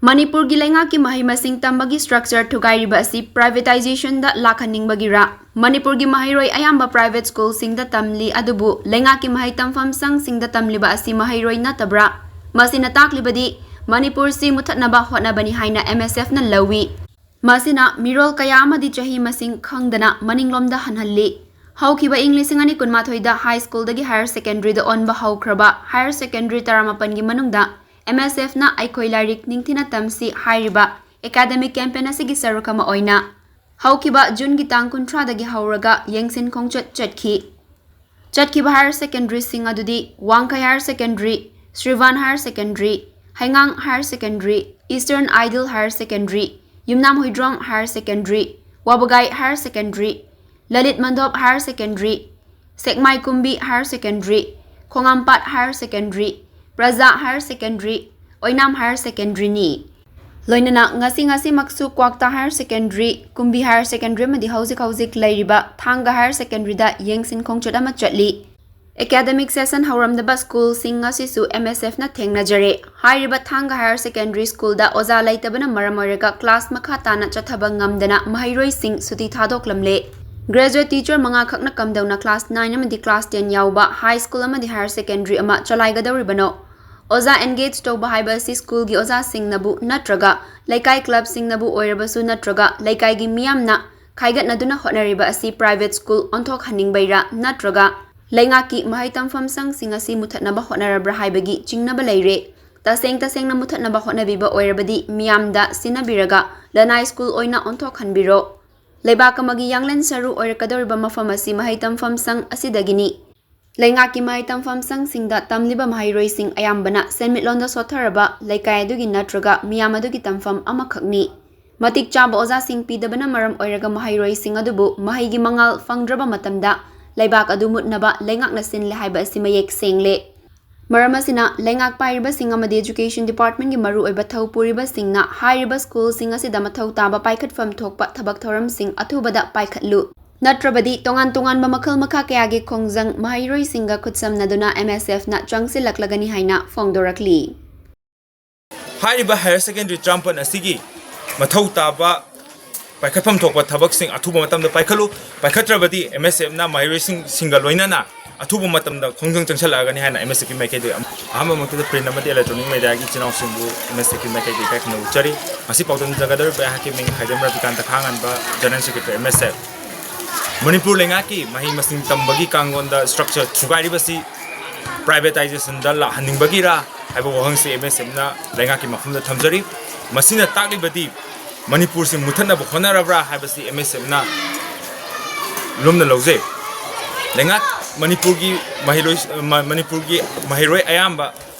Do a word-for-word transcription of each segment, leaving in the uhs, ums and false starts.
ꯃꯅꯤꯄꯨꯔꯒꯤ ꯂꯩꯉꯥꯛꯀꯤ ꯃꯍꯩ ꯃꯁꯤꯡ ꯇꯝꯕꯒꯤ structure ꯊꯨꯒꯥꯏꯔꯤꯕ ꯑꯁꯤ privatizationꯗ ꯂꯥꯛꯍꯟꯅꯤꯡꯕꯒꯤꯔꯥ? ꯃꯅꯤꯄꯨꯔꯒꯤ ꯃꯍꯩꯔꯣꯏ ꯑꯌꯥꯝꯕ private schoolꯁꯤꯡꯗ ꯇꯝꯂꯤ, ꯑꯗꯨꯕꯨ ꯂꯩꯉꯥꯛꯀꯤ ꯃꯍꯩ ꯇꯝꯐꯝ ꯁꯪꯁꯤꯡꯗ ꯇꯝꯂꯤꯕ ꯑꯁꯤ ꯃꯍꯩꯔꯣꯏ ꯅꯠꯇꯕ꯭ꯔꯥ? ꯃꯁꯤꯅ ꯇꯥꯛꯂꯤꯕꯗꯤ ꯃꯅꯤꯄꯨꯔꯁꯤ ꯃꯨꯊꯠꯅꯕ ꯍꯣꯠꯅꯕꯅꯤ ꯍꯥꯏꯅ MSFꯅ ꯂꯧꯏ꯫ ꯃꯁꯤꯅ ꯃꯤꯔꯣꯜ ꯀꯌꯥ ꯑꯃꯗꯤ ꯆꯍꯤ ꯃꯁꯤꯡ ꯈꯪꯗꯅ ꯃꯅꯤꯡꯂꯣꯝꯗ ꯍꯟꯍꯜꯂꯤ꯫ ꯍꯧꯈꯤꯕ ꯏꯪ ꯂꯤꯁꯤꯡ ꯑꯅꯤ ꯀꯨꯟꯃꯥꯊꯣꯏꯗ high schoolꯗꯒꯤ higher secondary ꯗ ꯑꯣꯟꯕ ꯍꯧꯈ꯭ꯔꯕ higher secondary ꯇꯔꯥꯃꯥꯄꯟꯒꯤ ꯃꯅꯨꯡꯗ MSFꯅ ꯑꯩꯈꯣꯏ ꯂꯥꯏꯔꯤꯛ ꯅꯤꯡꯊꯤꯅ ꯇꯝꯁꯤ ꯍꯥꯏꯔꯤꯕ academic campaign ꯑꯁꯤꯒꯤ ꯁꯔꯨꯛ ꯑꯃ ꯑꯣꯏꯅ ꯍꯧꯈꯤꯕ ꯖꯨꯟꯒꯤ ꯇꯥꯡ ꯀꯨꯟꯊ꯭ꯔꯥꯗꯒꯤ ꯍꯧꯔꯒ ꯌꯦꯡꯁꯤꯟ ꯈꯣꯡꯆꯠ ꯆꯠꯈꯤ꯫ ꯆꯠꯈꯤꯕ higher secondary ꯁꯤꯡ ꯑꯗꯨꯗꯤ ꯋꯥꯡꯈꯩ higher secondary, ꯁ꯭ꯔꯤꯚꯥꯟ higher secondary, ꯍꯩꯉꯥꯡ higher secondary, Eastern Ideal higher secondary, ꯌꯨꯝꯅꯥꯝ ꯍꯨꯏꯗ꯭ꯔꯣꯝ higher secondary, ꯋꯥꯕꯒꯥꯏ higher secondary, Lalit ꯃꯟꯗꯣꯞ higher secondary, ꯁꯦꯛꯃꯥꯏ ꯀꯨꯝꯕꯤ higher secondary, ꯈꯣꯡꯉꯥꯝꯄꯥꯠ higher secondary, ꯄ꯭ꯔꯖꯥ higher secondary, ꯑꯣꯏꯅꯥꯝ higher secondary ꯅꯤ꯫ ꯂꯣꯏꯅꯅ ꯉꯁꯤ ꯉꯁꯤꯃꯛꯁꯨ ꯀ꯭ꯋꯥꯛꯇꯥ higher secondary, ꯀꯨꯝꯕꯤ higher secondary ꯑꯃꯗꯤ ꯍꯧꯖꯤꯛ ꯍꯧꯖꯤꯛ ꯂꯩꯔꯤꯕ ꯊꯥꯡꯒ higher secondary ꯗ ꯌꯦꯡꯁꯤꯟ ꯈꯣꯡꯆꯠ ꯑꯃ ꯆꯠꯂꯤ꯫ Academic session ꯍꯧꯔꯝꯗꯕ schoolꯁꯤꯡ ꯑꯁꯤꯁꯨ MSFꯅ ꯊꯦꯡꯅꯖꯔꯦ꯫ ꯍꯥꯏꯔꯤꯕ ꯊꯥꯡꯒ higher secondary schoolꯗ ꯑꯣꯖꯥ ꯂꯩꯇꯕꯅ ꯃꯔꯝ ꯑꯣꯏꯔꯒ class ꯃꯈꯥ ꯇꯥꯅ ꯆꯠꯊꯕ ꯉꯝꯗꯅ ꯃꯍꯩꯔꯣꯏꯁꯤꯡ ꯁꯨꯇꯤ ꯊꯥꯗꯣꯛꯂꯝꯂꯦ꯫ Graduate teacher ꯃꯉꯥ ꯈꯛꯅ ꯀꯝꯗꯧꯅ class nine ꯑꯃꯗꯤ class ten ꯌꯥꯎꯕ high school ꯑꯃꯗꯤ higher secondary ꯑꯃ ꯆꯂꯥꯏꯒꯗꯧꯔꯤꯕꯅꯣ? ꯑꯣꯖꯥ engage ꯇꯧꯕ ꯍꯥꯏꯕ ꯑꯁꯤ schoolꯒꯤ ꯑꯣꯖꯥꯁꯤꯡꯅꯕꯨ ꯅꯠꯇ꯭ꯔꯒ ꯂꯩꯀꯥꯏ clubꯁꯤꯡꯅꯕꯨ ꯑꯣꯏꯔꯕꯁꯨ ꯅꯠꯇ꯭ꯔꯒ ꯂꯩꯀꯥꯏꯒꯤ ꯃꯤꯌꯥꯝꯅ ꯈꯥꯏꯒꯠꯅꯗꯨꯅ ꯍꯣꯠꯅꯔꯤꯕ ꯑꯁꯤ private school ꯑꯣꯟꯊꯣꯛꯍꯟꯅꯤꯡꯕꯩꯔꯥ ꯅꯠꯇ꯭ꯔꯒ ꯂꯩꯉꯥꯛꯀꯤ ꯃꯍꯩ ꯇꯝꯐꯝ ꯁꯪꯁꯤꯡ ꯑꯁꯤ ꯃꯨꯊꯠꯅꯕ ꯍꯣꯠꯅꯔꯕ꯭ꯔꯥ ꯍꯥꯏꯕꯒꯤ ꯆꯤꯡꯅꯕ ꯂꯩꯔꯦ꯫ ꯇꯁꯦꯡ ꯇꯁꯦꯡꯅ ꯃꯨꯊꯠꯅꯕ ꯍꯣꯠꯅꯕꯤꯕ ꯑꯣꯏꯔꯕꯗꯤ ꯃꯤꯌꯥꯝꯗ ꯁꯤꯟꯅꯕꯤꯔꯒ ꯂꯅꯥꯏ school ꯑꯣꯏꯅ ꯑꯣꯟꯊꯣꯛꯍꯟꯕꯤꯔꯣ꯫ ꯂꯩꯕꯥꯛ ꯑꯃꯒꯤ ꯌꯥꯡꯂꯦꯟ ꯁꯔꯨ ꯑꯣꯏꯔꯛꯀꯗꯧꯔꯤꯕ ꯃꯐꯝ ꯑꯁꯤ ꯃꯍꯩ ꯇꯝꯐꯝ ꯁꯪ ꯑꯁꯤꯗꯒꯤꯅꯤ꯫ ꯂꯩꯉꯥꯛꯀꯤ ꯃꯍꯩ ꯇꯝꯐꯝ ꯁꯪꯁꯤꯡꯗ ꯇꯝꯂꯤꯕ ꯃꯍꯩꯔꯣꯏꯁꯤꯡ ꯑꯌꯥꯝꯕꯅ ꯁꯦꯟꯃꯤꯠꯂꯣꯟꯗ ꯁꯣꯠꯊꯔꯕ ꯂꯩꯀꯥꯏ ꯑꯗꯨꯒꯤ ꯅꯠꯇ꯭ꯔꯒ ꯃꯤꯌꯥꯝ ꯑꯗꯨꯒꯤ ꯇꯝꯐꯝ ꯑꯃꯈꯛꯅꯤ꯫ ꯃꯇꯤꯛ ꯆꯥꯕ ꯑꯣꯖꯥꯁꯤꯡ ꯄꯤꯗꯕꯅ ꯃꯔꯝ ꯑꯣꯏꯔꯒ ꯃꯍꯩꯔꯣꯏꯁꯤꯡ ꯑꯗꯨꯕꯨ ꯃꯍꯩꯒꯤ ꯃꯉꯥꯜ ꯐꯪꯗ꯭ꯔꯕ ꯃꯇꯝꯗ ꯂꯩꯕꯥꯛ ꯑꯗꯨ ꯃꯨꯠꯅꯕ ꯂꯩꯉꯥꯛꯅ ꯁꯤꯜꯂꯦ ꯍꯥꯏꯕ ꯑꯁꯤ ꯃꯌꯦꯛ ꯁꯦꯡꯂꯦ꯫ ꯃꯔꯝ ꯑꯁꯤꯅ ꯂꯩꯉꯥꯛ ꯄꯥꯏꯔꯤꯕꯁꯤꯡ ꯑꯃꯗꯤ education departmentꯀꯤ ꯃꯔꯨꯑꯣꯏꯕ ꯊꯧ ꯄꯨꯔꯤꯕꯁꯤꯡꯅ ꯍꯥꯏꯔꯤꯕ schoolꯁꯤꯡ ꯑꯁꯤꯗ ꯃꯊꯧ ꯇꯥꯕ ꯄꯥꯏꯈꯠꯐꯝ ꯊꯣꯛꯄ ꯊꯕꯛ ꯊꯧꯔꯝꯁꯤꯡ ꯑꯊꯨꯕꯗ ꯄꯥꯏꯈꯠꯂꯨ꯫ ꯅꯠꯇ꯭ꯔꯕꯗꯤ ꯇꯣꯉꯥꯟ ꯇꯣꯉꯥꯟꯕ ꯃꯈꯜ ꯃꯈꯥ ꯀꯌꯥꯒꯤ ꯈꯣꯡꯖꯪ ꯃꯍꯩꯔꯣꯏꯁꯤꯡꯒ ꯈꯨꯠꯁꯝꯅꯗꯨꯅ MSFꯅ ꯆꯪꯁꯤꯜꯂꯛꯂꯒꯅꯤ ꯍꯥꯏꯅ ꯐꯣꯡꯗꯣꯔꯛꯂꯤ꯫ ꯍꯥꯏꯔꯤꯕ higher secondary ꯇꯔꯥꯃꯥꯄꯟ ꯑꯁꯤꯒꯤ ꯃꯊꯧ ꯇꯥꯕ ꯄꯥꯏꯈꯠꯐꯝ ꯊꯣꯛꯄ ꯊꯕꯛꯁꯤꯡ ꯑꯊꯨꯕ ꯃꯇꯝꯗ ꯄꯥꯏꯈꯠꯂꯨ꯫ ꯄꯥꯏꯈꯠꯇ꯭ꯔꯕꯗꯤ M S F ꯅ ꯃꯍꯩꯔꯣꯏꯁꯤꯡꯒ ꯂꯣꯏꯅꯅ ꯑꯊꯨꯕ ꯃꯇꯝꯗ ꯈꯣꯡꯖꯪ ꯆꯪꯁꯤꯜꯂꯛꯑꯒꯅꯤ ꯍꯥꯏꯅ M S F ꯀꯤ ꯃꯥꯏꯀꯩꯗꯒꯤ ꯑꯃ-, ꯑꯍꯥꯟꯕꯃꯛꯇꯗ print ꯑꯃꯗꯤ electronic media ꯒꯤ ꯏꯆꯤꯟ ꯏꯅꯥꯎꯁꯤꯡꯕꯨ M S F ꯀꯤ ꯃꯥꯏꯀꯩꯗꯒꯤ ꯏꯀꯥꯏ ꯈꯨꯝꯅꯕ ꯎꯠꯆꯔꯤ꯫ ꯉꯁꯤ ꯄꯥꯎꯗꯝꯖꯒꯗꯧꯔꯤꯕ ꯑꯩꯍꯥꯛꯀꯤ ꯃꯤꯡ ꯈꯥꯏꯗꯦꯝ Rabikanta ꯈꯥꯉꯥꯟꯕ, General Secretary M S F꯫ Manipur ꯂꯩꯉꯥꯛꯀꯤ ꯃꯍꯩ ꯃꯁꯤꯡ ꯇꯝꯕꯒꯤ ꯀꯥꯡꯂꯣꯟꯗ structure ꯊꯨꯒꯥꯏꯔꯤꯕꯁꯤ privatization ꯗ ꯂꯥꯛꯍꯟꯅꯤꯡꯕꯒꯤꯔꯥ ꯍꯥꯏꯕ ꯋꯥꯍꯪꯁꯤ M S F ꯅ ꯂꯩꯉꯥꯛꯀꯤ ꯃꯐꯝꯗ ꯊꯝꯖꯔꯤ꯫ ꯃꯁꯤꯅ ꯇꯥꯛꯂꯤꯕꯗꯤ ꯃꯅꯤꯄꯨꯔꯁꯤ ꯃꯨꯊꯠꯅꯕ ꯍꯣꯠꯅꯔꯕ꯭ꯔꯥ ꯍꯥꯏꯕꯁꯤ M S F ꯅ ꯂꯨꯝꯅ ꯂꯧꯖꯩ꯫ ꯂꯩꯉꯥꯛ ꯃꯅꯤꯄꯨꯔꯒꯤ ꯃꯍꯩꯔꯣꯏ-, ꯃ-, ꯃꯅꯤꯄꯨꯔꯒꯤ ꯃꯍꯩꯔꯣꯏ ꯑꯌꯥꯝꯕ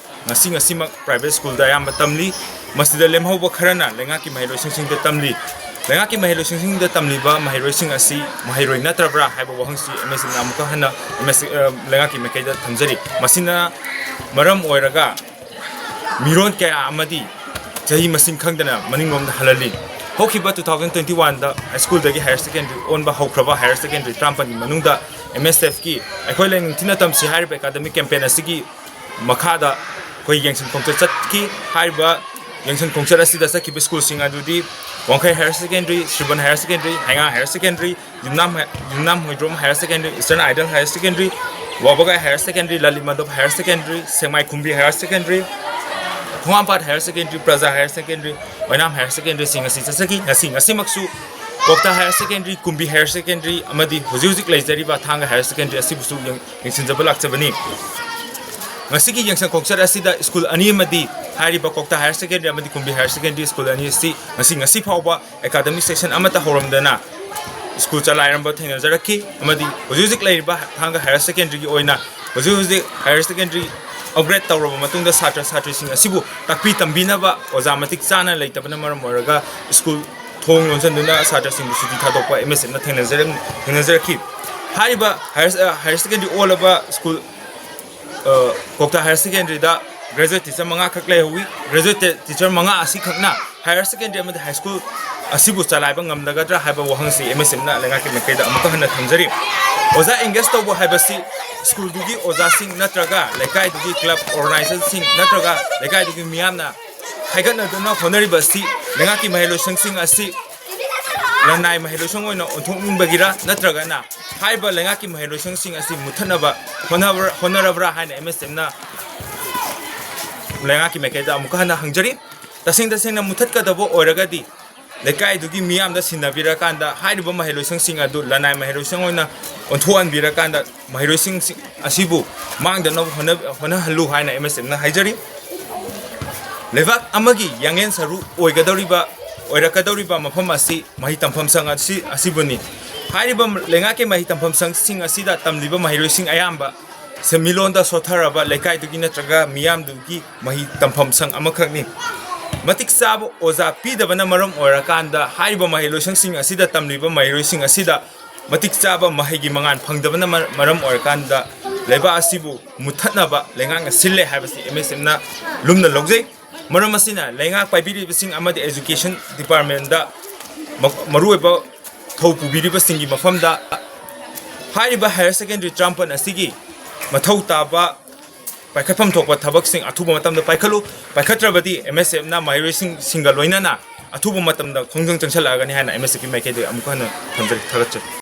ꯉꯁꯤ ꯉꯁꯤꯃꯛ private school ꯗ ꯑꯌꯥꯝꯕ ꯇꯝꯂꯤ꯫ ꯃꯁꯤꯗ ꯂꯦꯝꯍꯧꯕ ꯈꯔꯅ ꯂꯩꯉꯥꯛꯀꯤ ꯃꯍꯩꯔꯣꯏꯁꯪꯁꯤꯡꯗ ꯇꯝꯂꯤ꯫ ꯂꯩꯉꯥꯛꯀꯤ ꯃꯍꯩꯔꯣꯏꯁꯪꯁꯤꯡꯗ ꯇꯝꯂꯤꯕ ꯃꯍꯩꯔꯣꯏꯁꯤꯡ ꯑꯁꯤ ꯃꯍꯩꯔꯣꯏ ꯅꯠꯇ꯭ꯔꯕ꯭ꯔꯥ ꯍꯥꯏꯕ ꯋꯥꯍꯪꯁꯤ M S F ꯅ ꯑꯃꯨꯛꯀ ꯍꯟꯅ M S, ꯑ, ꯂꯩꯉꯥꯛꯀꯤ ꯃꯥꯏꯀꯩꯗ ꯊꯝꯖꯔꯤ꯫ ꯃꯁꯤꯅ ꯃꯔꯝ ꯑꯣꯏꯔꯒ ꯃꯤꯔꯣꯜ ꯀꯌꯥ ꯑꯃꯗꯤ ꯆꯍꯤ ꯃꯁꯤꯡ ꯈꯪꯗꯅ ꯃꯅꯤꯡꯂꯣꯝꯗ ꯍꯜꯍꯜꯂꯤ꯫ ꯍꯧꯈꯤꯕ two thousand twenty one ꯗ high school ꯗꯒꯤ higher secondary ꯑꯣꯟꯕ ꯍꯧꯈ꯭ꯔꯕ higher secondary ꯇꯔꯥꯃꯥꯄꯟꯒꯤ ꯃꯅꯨꯡꯗ M S F ꯀꯤ ꯑꯩꯈꯣꯏ ꯂꯥꯏꯔꯤꯛ ꯅꯤꯡꯊꯤꯅ ꯇꯝꯁꯤ ꯍꯥꯏꯔꯤꯕ academic campaign ꯑꯁꯤꯒꯤ ꯃꯈꯥꯗ ꯑꯩꯈꯣꯏ ꯌꯦꯡꯁꯤꯟ ꯈꯣꯡꯆꯠ ꯆꯠꯈꯤ꯫ ꯍꯥꯏꯔꯤꯕ ꯌꯦꯡꯁꯤꯟ ꯈꯣꯡꯆꯠ ꯑꯁꯤꯗ ꯆꯠꯈꯤꯕ school ꯁꯤꯡ ꯑꯗꯨꯗꯤ ꯋꯥꯡꯈꯩ higher secondary, ꯁ꯭ꯔꯤꯕꯟ higher secondary, ꯍꯩꯉꯥꯡ higher secondary, ꯌꯨꯝꯅꯥꯝ ꯍꯥꯏ-, ꯌꯨꯝꯅꯥꯝ ꯍꯣꯏꯗ꯭ꯔꯣꯝ higher secondary, Eastern Ideal higher secondary, ꯋꯥꯕꯒꯥꯏ higher secondary, Lalit Madhab higher secondary, ꯁꯦꯛꯃꯥꯏ ꯈꯨꯝꯕꯤ higher secondary, ꯈꯣꯡꯍꯥꯝꯄꯥꯠ higher secondary, ꯄ꯭ꯔꯖꯥ higher secondary, ꯑꯣꯏꯅꯥꯝ higher secondary ꯁꯤꯡ ꯑꯁꯤ ꯆꯠꯆꯈꯤ꯫ ꯉꯁꯤ, ꯉꯁꯤꯃꯛꯁꯨ ꯀ꯭ꯋꯥꯛꯇꯥ higher secondary, ꯀꯨꯝꯕꯤ higher secondary ꯑꯃꯗꯤ ꯍꯧꯖꯤꯛ ꯍꯧꯖꯤꯛ ꯂꯩꯖꯔꯤꯕ ꯊꯥꯡꯒ higher secondary ꯑꯁꯤꯕꯨꯁꯨ ꯌꯦꯡ-, ꯌꯦꯡꯁꯤꯟꯖꯕ ꯂꯥꯛꯆꯕꯅꯤ꯫ ꯉꯁꯤꯒꯤ ꯌꯦꯡꯁꯪ ꯈꯣꯡꯆꯠ ꯑꯁꯤꯗ school ꯑꯅꯤ ꯑꯃꯗꯤ ꯍꯥꯏꯔꯤꯕ ꯀ꯭ꯋꯥꯛꯇꯥ higher secondary ꯑꯃꯗꯤ ꯀꯨꯝꯕꯤ higher secondary school ꯑꯅꯤ ꯑꯁꯤ ꯉꯁꯤ, ꯉꯁꯤ ꯐꯥꯎꯕ academic session ꯑꯃꯠꯇ ꯍꯧꯔꯝꯗꯅ school ꯆꯂꯥꯏꯔꯝꯕ ꯊꯦꯡꯅꯖꯔꯛꯈꯤ꯫ ꯑꯃꯗꯤ ꯍꯧꯖꯤꯛ ꯍꯧꯖꯤꯛ ꯂꯩꯔꯤꯕ ꯊꯥꯡꯒ higher secondary ꯒꯤ ꯑꯣꯏꯅ ꯍꯧꯖꯤꯛ ꯍꯧꯖꯤꯛ higher secondary upgrade ꯇꯧꯔꯕ ꯃꯇꯨꯡꯗ ꯁꯥꯇ꯭ꯔ ꯁꯥꯇ꯭ꯔꯤꯁꯤꯡ ꯑꯁꯤꯕꯨ ꯇꯥꯛꯄꯤ ꯇꯝꯕꯤꯅꯕ ꯑꯣꯖꯥ ꯃꯇꯤꯛ ꯆꯥꯅ ꯂꯩꯇꯕꯅ ꯃꯔꯝ ꯑꯣꯏꯔꯒ school ꯊꯣꯡ ꯂꯣꯟꯁꯤꯟꯗꯨꯅ ꯁꯥꯇ꯭ꯔꯁꯤꯡꯕꯨ ꯁꯨꯇꯤ ꯊꯥꯗꯣꯛꯄ M S F ꯅ ꯊꯦꯡꯅꯖꯔꯝ-, ꯊꯦꯡꯅꯖꯔꯛꯈꯤ꯫ ꯍꯥꯏꯔꯤꯕ higher, ꯑ, higher secondary ꯑꯣꯜꯂꯕ school, ꯑ, ꯀ꯭ꯋꯥꯛꯇꯥ higher secondary ꯗ graduate teacher ꯃꯉꯥꯈꯛ ꯂꯩꯍꯧꯋꯤ꯫ Graduate teacher ꯃꯉꯥ ꯑꯁꯤꯈꯛꯅ higher secondary ꯑꯃꯗꯤ high school ꯑꯁꯤꯕꯨ ꯆꯂꯥꯏꯕ ꯉꯝꯂꯒꯗ꯭ꯔꯥ ꯍꯥꯏꯕ ꯋꯥꯍꯪꯁꯤ M S F ꯅ ꯂꯩꯉꯥꯛꯀꯤ ꯃꯥꯏꯀꯩꯗ ꯑꯃꯨꯛꯀ ꯍꯟꯅ ꯊꯝꯖꯔꯤ꯫ ꯑꯣꯖꯥ engage ꯇꯧꯕ ꯍꯥꯏꯕꯁꯤ school ꯗꯨꯒꯤ ꯑꯣꯖꯥꯁꯤꯡ ꯅꯠꯇ꯭ꯔꯒ ꯂꯩꯀꯥꯏꯗꯨꯒꯤ club organization ꯁꯤꯡ ꯅꯠꯇ꯭ꯔꯒ ꯂꯩꯀꯥꯏꯗꯨꯒꯤ ꯃꯤꯌꯥꯝꯅ ꯍꯥꯏꯒꯠꯅꯗꯨꯅ ꯍꯣꯠꯅꯔꯤꯕ ꯑꯁꯤ ꯂꯩꯉꯥꯛꯀꯤ ꯃꯍꯩꯂꯣꯏꯁꯪꯁꯤꯡ ꯑꯁꯤ ꯂꯅꯥꯏ ꯃꯍꯩꯂꯣꯏꯁꯪ ꯑꯣꯏꯅ ꯑꯣꯟꯊꯣꯛꯅꯤꯡꯕꯒꯤꯔ, ꯅꯠꯇ꯭ꯔꯒꯅ ꯍꯥꯏꯔꯤꯕ ꯂꯩꯉꯥꯛꯀꯤ ꯃꯍꯩꯂꯣꯏꯁꯪꯁꯤꯡ ꯑꯁꯤ ꯃꯨꯠꯊꯠꯅꯕ ꯍꯣꯠꯅꯕ꯭ꯔꯥ, ꯍꯣꯠꯅꯔꯕ꯭ꯔꯥ ꯍꯥꯏꯅ ꯑꯦꯝ ꯑꯦꯁ ꯑꯦꯝꯅ ꯂꯩꯉꯥꯛꯀꯤ ꯃꯥꯏꯀꯩꯗ ꯑꯃꯨꯛꯀ ꯍꯟꯅ ꯍꯪꯖꯔꯤ꯫ ꯇꯁꯦꯡ ꯇꯁꯦꯡꯅ ꯃꯨꯠꯊꯠꯀꯗꯕ ꯑꯣꯏꯔꯒꯗꯤ ꯂꯩꯀꯥꯏꯗꯨꯒꯤ ꯃꯤꯌꯥꯝꯗ ꯁꯤꯟꯅꯕꯤꯔꯀꯥꯟꯗ ꯍꯥꯏꯔꯤꯕ ꯃꯍꯩꯂꯣꯏꯁꯪꯁꯤꯡ ꯑꯗꯨ ꯂꯅꯥꯏ ꯃꯍꯩꯂꯣꯏꯁꯪ ꯑꯣꯏꯅ ꯑꯣꯟꯊꯣꯛꯍꯟꯕꯤꯔꯀꯥꯟꯗ ꯃꯍꯩꯔꯣꯏꯁꯤꯡ ꯑꯁꯤꯕꯨ ꯃꯥꯡꯗꯅꯕ ꯍꯣꯠꯅ-, ꯍꯣꯠꯅꯍꯜꯂꯨ ꯍꯥꯏꯅ ꯑꯦꯝ ꯑꯦꯁ ꯑꯦꯝꯅ ꯍꯥꯏꯖꯔꯤ꯫ ꯂꯩꯕꯥꯛ ꯑꯃꯒꯤ ꯌꯥꯡꯂꯦꯟ ꯁꯔꯨ ꯑꯣꯏꯒꯗꯧꯔꯤꯕ, ꯑꯣꯏꯔꯛꯀꯗꯧꯔꯤꯕ ꯃꯐꯝ ꯑꯁꯤ ꯃꯍꯩ ꯇꯝꯐꯝ ꯁꯪ ꯑꯁꯤ, ꯑꯁꯤꯕꯨꯅꯤ꯫ ꯍꯥꯏꯔꯤꯕ ꯂꯩꯉꯥꯛꯀꯤ ꯃꯍꯩ ꯇꯝꯐꯝ ꯁꯪꯁꯤꯡ ꯑꯁꯤꯗ ꯇꯝꯂꯤꯕ ꯃꯍꯩꯔꯣꯏꯁꯤꯡ ꯑꯌꯥꯝꯕ ꯁꯦꯟꯃꯤꯠꯂꯣꯟꯗ ꯁꯣꯠꯊꯔꯕ ꯂꯩꯀꯥꯏꯗꯨꯒꯤ ꯅꯠꯇ꯭ꯔꯒ ꯃꯤꯌꯥꯝꯗꯨꯒꯤ ꯃꯍꯩ ꯇꯝꯐꯝ ꯁꯪ ꯑꯃꯈꯛꯅꯤ꯫ ꯃꯇꯤꯛ ꯆꯥꯕ ꯑꯣꯖꯥ ꯄꯤꯗꯕꯅ ꯃꯔꯝ ꯑꯣꯏꯔꯀꯥꯟꯗ ꯍꯥꯏꯔꯤꯕ ꯃꯍꯩꯂꯣꯏꯁꯪꯁꯤꯡ ꯑꯁꯤꯗ ꯇꯝꯂꯤꯕ ꯃꯍꯩꯔꯣꯏꯁꯤꯡ ꯑꯁꯤꯗ ꯃꯇꯤꯛ ꯆꯥꯕ ꯃꯍꯩꯒꯤ ꯃꯉꯥꯜ ꯐꯪꯗꯕꯅ ꯃꯔ-, ꯃꯔꯝ ꯑꯣꯏꯔꯀꯥꯟꯗ ꯂꯩꯕꯥꯛ ꯑꯁꯤꯕꯨ ꯃꯨꯠꯊꯠꯅꯕ ꯂꯩꯉꯥꯛꯅ ꯁꯤꯜꯂꯦ ꯍꯥꯏꯕꯁꯤ ꯑꯦꯝ ꯑꯦꯁ ꯑꯦꯝꯅ ꯂꯨꯝꯅ ꯂꯧꯖꯩ꯫ ꯃꯔꯝ ꯑꯁꯤꯅ ꯂꯩꯉꯥꯛ ꯄꯥꯏꯕꯤꯔꯤꯕꯁꯤꯡ ꯑꯃꯗꯤ education department ꯇ ꯃ-, ꯃꯔꯨꯑꯣꯏꯕ ꯊꯧ ꯄꯨꯕꯤꯔꯤꯕꯁꯤꯡꯒꯤ ꯃꯐꯝꯗ ꯍꯥꯏꯔꯤꯕ higher secondary ꯇꯔꯥꯃꯥꯄꯟ ꯑꯁꯤꯒꯤ ꯃꯊꯧ ꯇꯥꯕ ꯄꯥꯏꯈꯠꯐꯝ ꯊꯣꯛꯄ ꯊꯕꯛꯁꯤꯡ ꯑꯊꯨꯕ ꯃꯇꯝꯗ ꯄꯥꯏꯈꯠꯂꯨ꯫ ꯄꯥꯏꯈꯠꯇ꯭ꯔꯕꯗꯤ ꯑꯦꯝ ꯑꯦꯁ ꯑꯦꯐꯅ ꯃꯍꯩꯔꯣꯏꯁꯤꯡꯒ ꯂꯣꯏꯅꯅ ꯑꯊꯨꯕ ꯃꯇꯝꯗ ꯈꯣꯡꯖꯪ ꯆꯪꯁꯤꯜꯂꯛꯑꯒꯅꯤ ꯍꯥꯏꯅ ꯑꯦꯝ ꯑꯦꯁ ꯑꯦꯐꯀꯤ ꯃꯥꯏꯀꯩꯗꯒꯤ ꯑꯃꯨꯛ ꯍꯟꯅ ꯊꯝꯖꯔꯤ꯫ ꯊꯥꯒꯠꯆꯔꯤ꯫